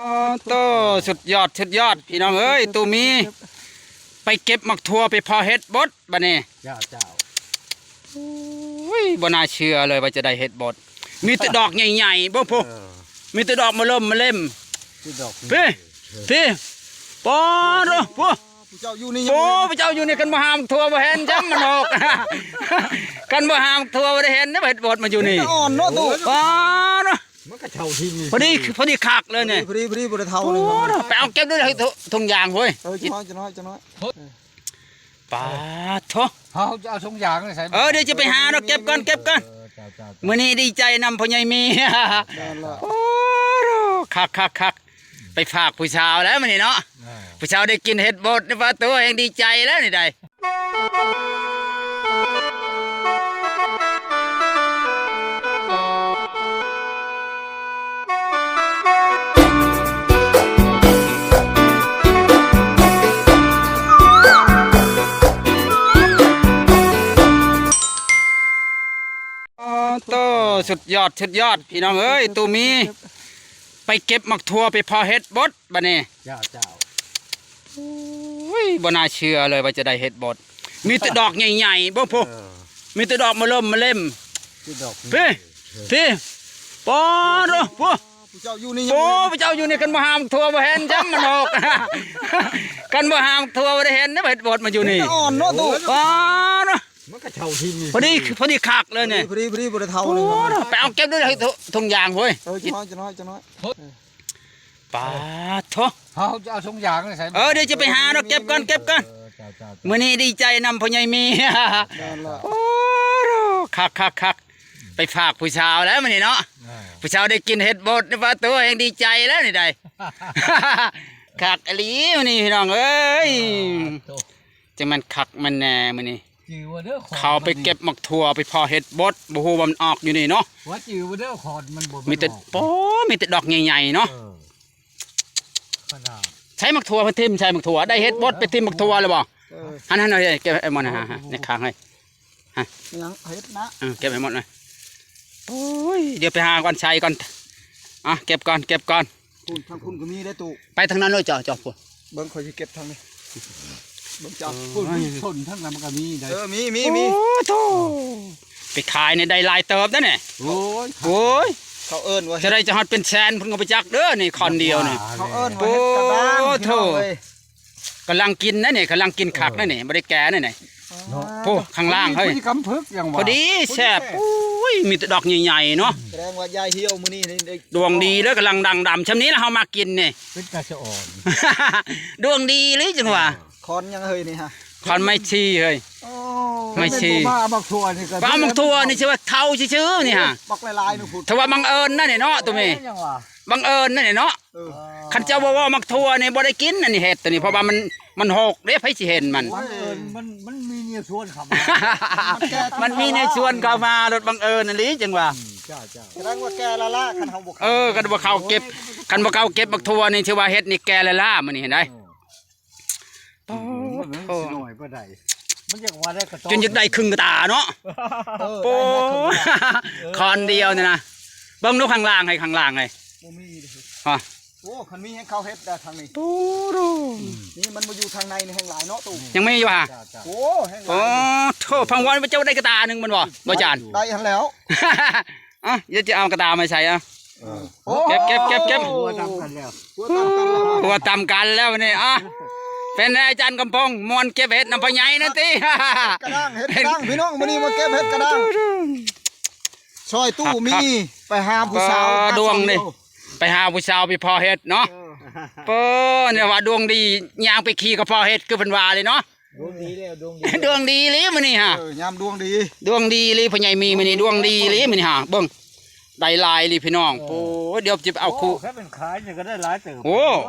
ໂອ້ໂຕ ສຸດຍອດ ສຸດຍອດ ພີ່ນ້ອງເອີຍ ຕູ້ມີໄປເກັບໝາກຖົ່ວ ໄປພໍເຮັດບົດບາດນີ້. ເຈົ້າ ເຈົ້າ ໂອ້ຍ ບໍ່ໜ້າເຊື່ອເລີຍວ່າຈະໄດ້ເຮັດບົດ ມີແຕ່ດອກໃຫຍ່ໆ ເບິ່ງພຸ້ນ ເອີ ມີແຕ່ດອກມະເລີ່ມມະເລັມ ຄືດອກ ພີ້ ພີ້ ປາດໂທ້ ຜູ້ເຈົ້າຢູ່ນີ້ ໂອ້ ຜູ້ເຈົ້າຢູ່ນີ້ ຄັນບໍ່ຫາໝາກຖົ່ວບໍ່ເຫັນຈ້ຳມັນອອກ ຄັນບໍ່ຫາໝາກຖົ່ວບໍ່ໄດ້ເຫັນເດ້ ເຮັດບົດມາຢູ່ນີ້ ມັນອ່ອນເນາະຕູ້ ປາດໂທ້ ມັນກະເຊົາທີ່ນີ້ ພໍດີ ພໍດີຄັກເລີຍນີ້ ພໍດີ ພໍດີ ບໍ່ໄດ້ເຊົາເລີຍ ໂອ້ ໄປເອົາເກັບດ້ວຍຖົງຢາງໂຫຍ ເອີ ຈັກໜ້ອຍ ຈັກໜ້ອຍ ຈັກໜ້ອຍ ປາດໂທ້ ເຮົາຈະເອົາຖົງຢາງໃສ່ ເອີ ດຽວຈະໄປຫາດອກ ເກັບກ່ອນ ເກັບກ່ອນ ເອີ ເຈົ້າ ເຈົ້າ ເຈົ້າ ມື້ນີ້ດີໃຈນຳພໍ່ໃຫຍ່ມີ ແມ່ນລະ ໂອ້ ຄັກ ຄັກ ຄັກ ໄປຝາກຜູ້ສາວແລ້ວມື້ນີ້ເນາະ ເອີ ຜູ້ສາວໄດ້ກິນເຮັດບົດ ປາດໂທ້ ແຮງດີໃຈແລ້ວນີ້ໄດ໋. ໂອ້ໂຕ ສຸດຍອດ ສຸດຍອດ ພີ່ນ້ອງເອີຍ ຕູ້ມີໄປເກັບໝາກຖົ່ວ ໄປພໍເຮັດບົດບາດນີ້. ເຈົ້າ ເຈົ້າ ໂອ້ຍ ບໍ່ໜ້າເຊື່ອເລີຍວ່າຈະໄດ້ເຮັດບົດ ມີແຕ່ດອກໃຫຍ່ໆ ເບິ່ງພຸ້ນ ເອີ ມີແຕ່ດອກມະເລີ່ມມະເລັມ ຄືດອກ ພີ້ ພີ້ ປາດໂທ້ ຜູ້ເຈົ້າຢູ່ນີ້ ໂອ້ ຜູ້ເຈົ້າຢູ່ນີ້ ຄັນບໍ່ຫາໝາກຖົ່ວບໍ່ເຫັນຈ້ຳມັນອອກ ຄັນບໍ່ຫາໝາກຖົ່ວບໍ່ໄດ້ເຫັນເດ້ ເຮັດບົດມາຢູ່ນີ້ ມັນອ່ອນເນາະຕູ້ ປາດໂທ້ ມັນກະເຊົາທີ່ນີ້ ພໍດີ ພໍດີຄັກເລີຍນີ້ ພໍດີ ພໍດີ ບໍ່ໄດ້ເຊົາເລີຍ ໂອ້ ໄປເອົາເກັບດ້ວຍຖົງຢາງໂຫຍ ເອີ ຈັກໜ້ອຍ ຈັກໜ້ອຍ ຈັກໜ້ອຍ ປາດໂທ້ ເຮົາຈະເອົາຖົງຢາງໃສ່ ເອີ ດຽວຈະໄປຫາດອກ ເກັບກ່ອນ ເກັບກ່ອນ ເອີ ເຈົ້າ ເຈົ້າ ມື້ນີ້ດີໃຈນຳພໍ່ໃຫຍ່ມີ ແມ່ນລະ ໂອ້ ຄັກ ຄັກ ຄັກ ໄປຝາກຜູ້ສາວແລ້ວມື້ນີ້ເນາະ ເອີ ຜູ້ສາວໄດ້ກິນເຮັດບົດ ປາດໂທ້ ແຮງດີໃຈແລ້ວນີ້ໄດ໋ ຄັກອີ່ຫຼີມື້ນີ້ພີ່ນ້ອງເອີຍ ປາດໂທ້ ຈັ່ງແມ່ນຄັກແມ່ນແນ່ມື້ນີ້ ຈື່ວ່າເດີ ເຂົາໄປເກັບໝາກຖົ່ວ ໄປພໍເຮັດບົດ ບໍ່ຮູ້ວ່າມັນອອກຢູ່ນີ້ເນາະ ວ່າຈື່ວ່າເດີ ຂອນມັນບໍ່ ມີແຕ່ ໂອ້ ມີແຕ່ດອກໃຫຍ່ໆເນາະ ເອີ ຂະໜາດ ໃສ່ໝາກຖົ່ວ ເພິ່ນຖິ້ມໃສ່ໝາກຖົ່ວ ໄດ້ເຮັດບົດໄປຖິ້ມໝາກຖົ່ວແລ້ວບໍ່ ເອີ ຫັ້ນໆ ເອົາເກັບໃຫ້ໝົດ ໃນຂ້າງໃຫ້ ຫຍັງເຮັດນະ ເອີ ເກັບໃຫ້ໝົດເລີຍ ໂອ້ຍ ດຽວໄປຫາກ່ອນ ໃສ່ກ່ອນ ອ່ະ ເກັບກ່ອນ ເກັບກ່ອນ ພຸ້ນ ທາງພຸ້ນກໍມີເດ້ຕູ້ ໄປທາງນັ້ນເລີຍ ເຈົ້າ ເຈົ້າ ພຸ້ນ ເບິ່ງຂ້ອຍຊິເກັບທາງນີ້ ເບິ່ງເຈົ້າ ໂອ້ຍ ພຸ້ນ ຊົນທາງນັ້ນມັນກໍມີໄດ໋ ເອີ ມີ ມີ ມີ ໂອ້ໂທ້ ໄປຂາຍນີ້ໄດ້ຫຼາຍເຕີບເດ້ນີ້ ໂອ້ຍ ໂອ້ຍ ເຂົາເອີ້ນວ່າ ຈະໄດ້ຈະຮອດເປັນແສນພຸ້ນກໍບໍ່ຈັກເດີນີ້ ຄອນດຽວນີ້ ເຂົາເອີ້ນວ່າເຮັດກະດ້າງ ໂອ້ໂທ້ ພີ່ນ້ອງເອີຍ ກຳລັງກິນນະນີ້ ກຳລັງກິນຄັກນະນີ້ ບໍ່ໄດ້ແກ່ນະນີ້ ເນາະ ໂອ້ ຂ້າງລ່າງເຮີ້ຍ ພໍດີກຳພຶກຫຍັງວະ ພໍດີແຊບ ໂອ້ຍ ມີແຕ່ດອກໃຫຍ່ໆເນາະ ສະແດງວ່າຢາຍຫ່ຽວມື້ນີ້ນີ້ ດວງດີເດີ ກຳລັງດັງດຳຊ່ຳນີ້ລະ ເຮົາມາກິນນີ້ ເປັນຕາສະອອນ ດວງດີອີ່ຫຼີຈັ່ງວ່າ ເອີ ຄອນຫຍັງເຮີ້ຍນີ້ຮະ ຄອນໄມ້ຊີເຮີ້ຍ ໂອ້ ໄມ້ຊີ ຄັນແມ່ນບໍ່ມາເອົາໝາກຖົ່ວນີ້ກໍ ມາເອົາໝາກຖົ່ວນີ້ຊິວ່າເຖົ້າຊື່ໆນີ້ຮະ ບັກຫຼາຍໆນີ້ພຸ້ນ ຖືວ່າບັງເອີນນະນີ້ເນາະ ໂຕເມ ບັງເອີນນະນີ້ເນາະ ເອີ ຄັນເຈົ້າບໍ່ເວົ້າໝາກຖົ່ວນີ້ບໍ່ໄດ້ກິນ ອັນນີ້ເຮັດຕົວນີ້ ເພາະວ່າມັນ ມັນຫົກເດ້ ໃຜຊິເຫັນມັນ ບັງເອີນ ມັນ ມັນມີແນວຊວນເຂົ້າມາ ມັນມີແນວຊວນເຂົ້າມາ ໂລດບັງເອີນອີ່ຫຼີຈັ່ງວ່າ ອືມ ເຈົ້າໆ ສະແດງວ່າແກ່ລ້າໆ ຄັນເຮົາບໍ່ ເອີ ຄັນບໍ່ເຂົ້າເກັບ ຄັນບໍ່ເຂົ້າເກັບໝາກຖົ່ວນີ້ ຖືວ່າເຮັດນີ້ແກ່ລ້າໆ ມື້ນີ້ເຫັນໄດ ເອີ ປາດໂທ້ ມັນຊິໜ້ອຍປານໃດ ມັນຢາກວ່າໄດ້ກະ ຈົນຢາກໄດ້ເຄິ່ງກະຕາເນາະ ເອີ ໂອ້ ໄດ້ເຄິ່ງກະຕາ ເອີ ຄອນດຽວນີ້ນະ ເບິ່ງດູຂ້າງລ່າງໃຫ້ ຂ້າງລ່າງໃຫ້ ບໍ່ມີເດ້ ຮະ ໂອ້ ຄັນມີແຮງເຂົາເຮັດໄດ້ທາງນີ້ ໂອ້ໂທ້ ນີ້ມັນບໍ່ຢູ່ທາງໃນນີ້ແຮງຫຼາຍເນາະຕູ້ ຍັງມີຢູ່ຫະ ໂອ້ ແຮງຫຼາຍ ໂອ້ໂທ້ ພັງວອນເຈົ້າໄດ້ກະຕາໜຶ່ງແມ່ນບໍ່ ບໍ່ຈານ ໄດ້ຫັ້ນແລ້ວ ອ່ະ ດຽວຈະເອົາກະຕາມາໃສ່ ອ່ະ ເອີ ເກັບ ເກັບ ເກັບ ເກັບ ຫົວດຳກັນແລ້ວ ຫົວຕຳກັນແລ້ວ ຫົວຕຳກັນແລ້ວນີ້ ອ່ະ ເປັນໄງອາຈານກຳພົງ ມ່ວນເກັບເຫັດນຳພໍ່ໃຫຍ່ນັ້ນຕິ ກະດ້າງ ເຫັດກະດ້າງ ພີ່ນ້ອງ ມື້ນີ້ມາເກັບເຫັດກະດ້າງ ຊ່ອຍຕູ້ມີ ຄັກໆ ໄປຫາຜູ້ສາວ ເອີ ດວງນີ້ ໄປຫາຜູ້ສາວໄປພໍເຮັດເນາະ ເອີ ເປີ ແນວວ່າດວງດີ ຍ່າງໄປຂີ່ກໍພໍເຮັດ ຄືເພິ່ນວ່າເລີຍເນາະ ດວງດີແລ້ວ ດວງດີ ດວງດີອີ່ຫຼີມື້ນີ້ຫະ ເອີ ຍາມດວງດີ ດວງດີອີ່ຫຼີ ພໍ່ໃຫຍ່ມີມື້ນີ້ດວງດີອີ່ຫຼີມື້ນີ້ຫະ ເບິ່ງ ໄດ້ຫຼາຍອີ່ຫຼີພີ່ນ້ອງ ເອີ ໂອ້ຍ ດຽວຊິໄປເອົາຄູ່ ໂອ້ ຄັນເປັນຂາຍນີ້ກໍໄດ້ຫຼາຍເຕີບ ໂອ້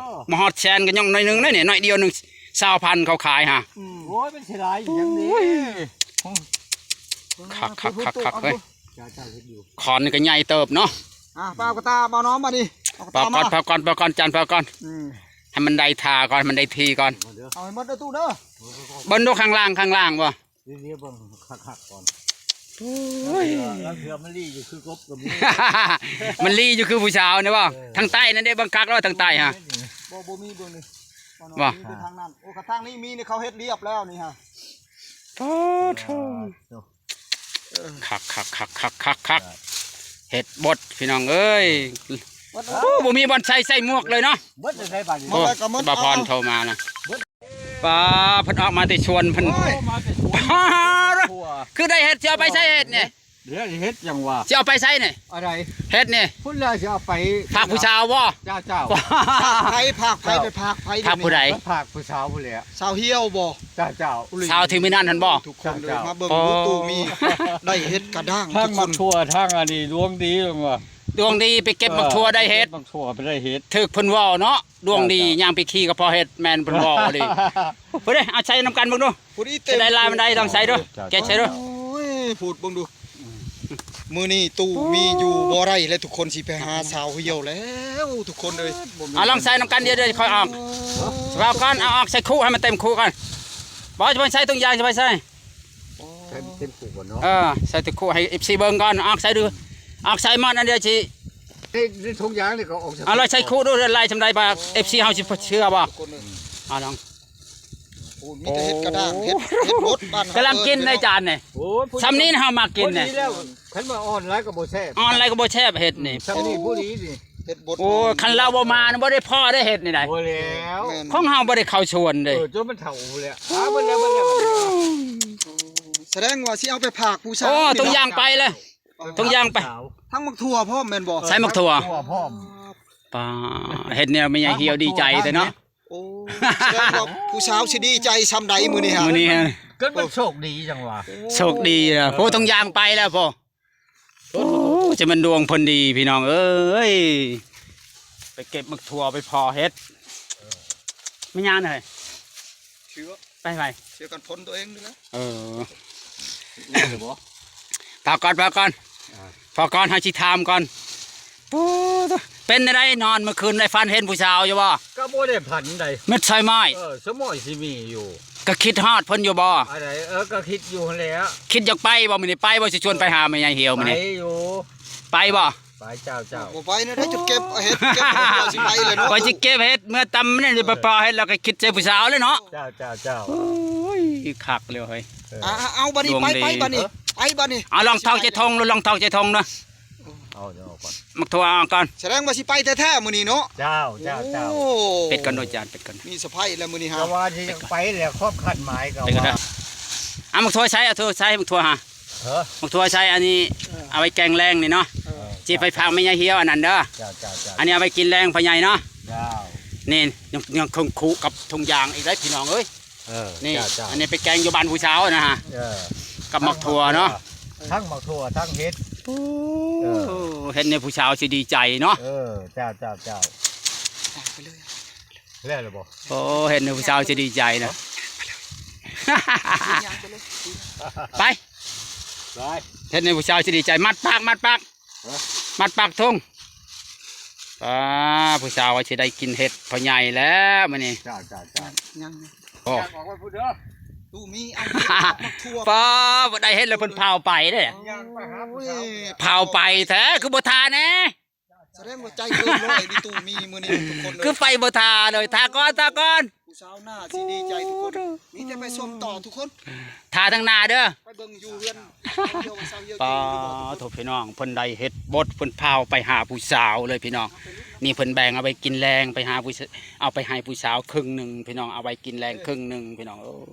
ມາຮອດແສນກໍຍັງໜ້ອຍໜຶ່ງເດ້ນີ້ ໜ້ອຍດຽວໜຶ່ງ ຊາວພັນເຂົາຂາຍຫະ ອືມ ໂອ້ຍ ມັນຊິຫຼາຍອີ່ຫຍັງນີ້ ໂອ້ຍ ຄັກໆໆໆ ເຮີ້ຍ ຄອນນີ້ກໍໃຫຍ່ເຕີບເນາະ ອ່າ ເປົ່າກະຕາ ເປົ່ານ້ອງມາດິ ເອົາກະຕາມາ ເປົ່າກ່ອນ ເປົ່າກ່ອນ ເປົ່າກ່ອນ ຈານເປົ່າກ່ອນ ອືມ ໃຫ້ມັນໄດ້ທ່າກ່ອນ ໃຫ້ມັນໄດ້ທີ່ກ່ອນ ເອົາໃຫ້ໝົດເດີຕູ້ເດີ ເບິ່ງດູຂ້າງລ່າງ ຂ້າງລ່າງບໍ່ ດຽວເບິ່ງຄັກໆກ່ອນ ໂອ້ຍ ລາງເທື່ອມັນລີ້ຢູ່ຄືກົບກໍມີ ມັນລີ້ຢູ່ຄືຜູ້ສາວນີ້ບໍ່? ເອີ ທາງໃຕ້ນັ້ນເດ້ ເບິ່ງຄັກແລ້ວທາງໃຕ້ຮະ ບໍ່ ບໍ່ມີເບິ່ງນີ້ ບໍ່ ມີແຕ່ທາງນັ້ນ. ໂອ້ ກະທາງນີ້ມີນີ້ ເຂົາເຮັດລຽບແລ້ວນີ້ຮະ ປາໂທ້ ຄັກໆໆໆໆ ເຮັດບົດພີ່ນ້ອງເອີຍ ໂອ້ ບໍ່ມີບ່ອນໃສ່ ໃສ່ໝວກເລີຍເນາະ ເບິດໄດ້ບາດນີ້ ໂອ້ ບໍ່ໄດ້ກໍໝົດ ບ່າວພອນ ເອົາ ໂທມານະ ເບິດ ປ້າ ເພິ່ນອອກມາແຕ່ສວນເພິ່ນ ໂອ້ຍ ມາແຕ່ສວນ ປ້າ ຄືໄດ້ເຫັດ ຊິເອົາໄປໃສເຫັດນີ້? ເຮັດ ເຮັດຫຍັງວະ? ຊິເອົາໄປໃສນີ້? ອັນໃດ? ເຫັດນີ້ ພຸ້ນລະ ຊິເອົາໄປຝາກຜູ້ສາວບໍ່? ເຈົ້າ ເຈົ້າ ຝາກໃຜ? ຝາກໃຜ? ເຈົ້າ ໄປຝາກໃຜ? ຝາກຜູ້ໃດ? ໄປຝາກຜູ້ສາວພຸ້ນແຫຼະ ສາວຫ່ຽວບໍ່? ເຈົ້າ ເຈົ້າ ສາວທີ່ມື້ນັ້ນຫັ້ນບໍ່? ທຸກຄົນເລີຍ ເຈົ້າ ມາເບິ່ງ ໂອ້ ຕູ້ມີ ໄດ້ເຫັດກະດ້າງ ທັງໝາກຖົ່ວ ທັງອັນນີ້ ດວງດີລະວ່າ ດວງດີ ໄປເກັບໝາກຖົ່ວໄດ້ເຫັດ ໝາກຖົ່ວໄປໄດ້ເຫັດ ຖືກເພິ່ນເວົ້າເນາະ ດວງດີ ເຈົ້າ ເຈົ້າ ຍ່າງໄປຂີ່ກໍພໍເຫັດ ແມ່ນເພິ່ນເວົ້າອີ່ຫຼີ ພຸ້ນເດ້ ເອົາໃສ່ນຳກັນເບິ່ງດູ ຜູ້ທີ່ເຕັມ ຊິໄດ້ຫຼາຍປານໃດ ລອງໃສ່ດູ ເຈົ້າ ແກະໃສ່ດູ ໂອ້ຍ ພູດເບິ່ງດູ ມື້ນີ້ຕູ້ມີຢູ່ບໍ່ໄດ້ແລ້ວ ທຸກຄົນຊິໄປຫາສາວຫ່ຽວແລ້ວ ທຸກຄົນເອີຍ ເອົາລອງໃສ່ນຳກັນ ດຽວ ດຽວຂ້ອຍອອກ ສະເພາະກ່ອນ ເອົາອອກໃສ່ຄຸໃຫ້ມັນເຕັມຄຸກ່ອນ ບໍ່ ຈະໄປໃສ່ຖົງຢາງ ຈະໄປໃສ່ ໃສ່ເຕັມຄຸກ່ອນເນາະ ເອີ ໃສ່ເຕັມຄຸໃຫ້ເອັຟຊີເບິ່ງກ່ອນ ອອກໃສ່ດູ ອອກໃສ່ໝົດ ອັນດຽວຊິ ໃນ ໃນຖົງຢາງນີ້ກໍອອກ ເອົາລອງໃສ່ຄຸດູ ຫຼາຍສ່ຳໃດ ວ່າເອັຟຊີເຮົາຊິເຊື່ອບໍ່ ເອົາລອງ ໂອ້ ມີແຕ່ເຫັດກະດ້າງ ເຫັດ ເຫັດບົດບ້ານເຮົາ ກຳລັງກິນໃນຈານນີ້ ໂອ້ຍ ສ່ຳນີ້ເຮົາມັກກິນນີ້ ພໍດີແລ້ວ ຄັນວ່າອ່ອນຫຼາຍກໍບໍ່ແຊບ ອ່ອນຫຼາຍກໍບໍ່ແຊບເຫັດນີ້ ສ່ຳນີ້ພໍດີນີ້ ເຫັດບົດ ໂອ້ຍ ຄັນລາວບໍ່ມານະ ບໍ່ໄດ້ພໍໄດ້ເຫັດນີ້ໄດ໋ ບໍ່ແລ້ວ ແມ່ນ ຂອງເຮົາບໍ່ໄດ້ເຂົ້າສວນເດ້ ເອີ ຈົນມັນເຖົ້າພຸ້ນແຫຼະ ອາ ເບິດແລ້ວ ເບິດແລ້ວ ສະແດງວ່າຊິເອົາໄປຝາກຜູ້ສາວ ໂອ້ ຖົງຢາງໄປແລ້ວ ຖົງຢາງໄປ ທັງໝາກຖົ່ວພ້ອມແມ່ນບໍ່? ໃສ່ໝາກຖົ່ວ ຖົ່ວພ້ອມ ປ້າ ເຫັດແນວແມ່ໃຫຍ່ຫ່ຽວດີໃຈແທ້ເນາະ ໂອ້ ສະແດງວ່າຜູ້ສາວຊິດີໃຈສ່ຳໃດມື້ນີ້ຮະ ມື້ນີ້ຮະ ກໍມັນໂຊກດີຈັ່ງຫວະ ໂຊກດີນະ ໂອ້ ຖົງຢາງໄປແລ້ວພໍ່ ໂອ້ ຈະແມ່ນດວງເພິ່ນດີພີ່ນ້ອງເອີຍ ໄປເກັບໝາກຖົ່ວໄປພໍເຫັດ ແມ່ຍ່າເອີຍ ເຊື້ອ ໄປ ໄປ ເຊື້ອກັນຝົນຕົວເອງນີ້ແຫຼະ ເອີ ພໍກ່ອນ ພໍກ່ອນ ອາ ພໍກ່ອນ ເຮົາຊິຖາມກ່ອນ ໂອ້ ເປັນແນວໃດ ນອນມື້ຄືນໄດ້ຝັນເຫັນຜູ້ສາວຢູ່ບໍ່? ກໍບໍ່ໄດ້ຝັນໃດ ເມັດສາຍໄມ້ ເອີ ສາຍໄມ້ຊິມີຢູ່ ກໍຄິດຮອດເພິ່ນຢູ່ບໍ່? ອັນໃດ ເອີ ກໍຄິດຢູ່ຫັ້ນແຫຼະ ຄິດຢາກໄປບໍ່? ມື້ນີ້ໄປບໍ່? ຊິຊວນໄປຫາແມ່ໃຫຍ່ຫ່ຽວມື້ນີ້ ໄປຢູ່ ໄປບໍ່? ໄປ ເຈົ້າ ເຈົ້າ ບໍ່ໄປແນວໃດ ຈົນເກັບເຫັດ ເກັບເຫັດ ຊິໄປແລ້ວເນາະ ຂ້ອຍຊິເກັບເຫັດເມືອຕຳນີ້ ໄປພໍເຫັດແລ້ວກໍຄິດໃສ່ຜູ້ສາວແລ້ວເນາະ ເຈົ້າ ເຈົ້າ ເຈົ້າ ໂອ້ຍ ຄັກແລ້ວເຮີ້ຍ ເອີ ອ່າ ເອົາ ບາດນີ້ ໄປ ໄປ ບາດນີ້ ເອີ ໄປ ບາດນີ້ ເອົາລອງຖອກໃສ່ຖົງດູ ລອງຖອກໃສ່ຖົງດູ ເອົາ ເອົາອອກກ່ອນ ໝາກຖົ່ວເອົາອອກກ່ອນ ສະແດງວ່າຊິໄປແທ້ໆມື້ນີ້ເນາະ ເຈົ້າ ເຈົ້າ ເຈົ້າ ໂອ້ ປິດກ່ອນໂດຍຈານ ປິດກ່ອນ ມີເຊີໄພແລ້ວມື້ນີ້ຫາ ແຕ່ວ່າຊິໄປແລ້ວ ຄວາມຄາດໝາຍກໍ ປິດກ່ອນເດີ ວ່າ ເອົາໝາກຖົ່ວໃສ່ ເອົາຖົ່ວໃສ່ ໝາກຖົ່ວຫາ ເອີ ໝາກຖົ່ວໃສ່ ອັນນີ້ ເອີ ເອົາໄວ້ແກງແລງນີ້ເນາະ ເອີ ຊິໄປຝາກແມ່ໃຫຍ່ຫ່ຽວອັນນັ້ນເດີ ເຈົ້າ ເຈົ້າ ເຈົ້າ ອັນນີ້ເອົາໄວ້ກິນແລງພໍ່ໃຫຍ່ເນາະ ເຈົ້າ ນີ້ຍັງ ຍັງຄົງຄຸກັບຖົງຢາງອີກໄດ໋ພີ່ນ້ອງເອີຍ ເອີ ນີ້ ເຈົ້າ ເຈົ້າ ອັນນີ້ໄປແກງຢູ່ບ້ານຜູ້ສາວນະຮະ ເອີ ກັບໝາກຖົ່ວເນາະ ທັງໝາກຖົ່ວ ທັງເຫັດ ໂອ້ ເອີ ເຫັດນີ້ຜູ້ສາວຊິດີໃຈເນາະ ເອີ ເຈົ້າ ເຈົ້າ ເຈົ້າ ແລ້ວແລ້ວບໍ່? ໂອ້ ເຫັດນີ້ຜູ້ສາວຊິດີໃຈນະ ໄປ ໄປ ເຫັດນີ້ຜູ້ສາວຊິດີໃຈ ມັດປາກ ມັດປາກ ຮະ ມັດປາກຖົງ ອ່າ ຜູ້ສາວຊິໄດ້ກິນເຫັດພໍ່ໃຫຍ່ແລ້ວມື້ນີ້ ເຈົ້າ ເຈົ້າ ເຈົ້າ ຍັງ ໂອ້ ອອກໄວ້ພຸ້ນເດີ ຕູ້ມີເອົາໝາກຖົ່ວ ປ້າ ບໍ່ໄດ້ເຫັດແລ້ວເພິ່ນພາວໄປເດ້ ຍ່າງໄປຫາຜູ້ສາວ ໂອ້ຍ ພາວໄປແທ້ ຄືບໍ່ທ່າແດ່ ສະແດງວ່າໃຈເກີນຮ້ອຍນີ້ ຕູ້ມີມື້ນີ້ທຸກຄົນເລີຍ ຄືໄປບໍ່ທ່າເລີຍ ທ່າກ່ອນ ທ່າກ່ອນ ຜູ້ສາວໜ້າຊິດີໃຈທຸກຄົນ ມີແຕ່ໄປຊົມຕໍ່ທຸກຄົນ ທ່າທາງໜ້າເດີ ໄປເບິ່ງຢູ່ເຮືອນ ປາໂທ ພີ່ນ້ອງ ເພິ່ນໄດ້ເຫັດບົດ ເພິ່ນພາວໄປຫາຜູ້ສາວເລີຍພີ່ນ້ອງ ນີ້ເພິ່ນແບ່ງເອົາໄປກິນແລງ ໄປຫາຜູ້ສ- ເອົາໄປໃຫ້ຜູ້ສາວເຄິ່ງໜຶ່ງພີ່ນ້ອງ ເອົາໄວ້ກິນແລງເຄິ່ງໜຶ່ງພີ່ນ້ອງເອີຍ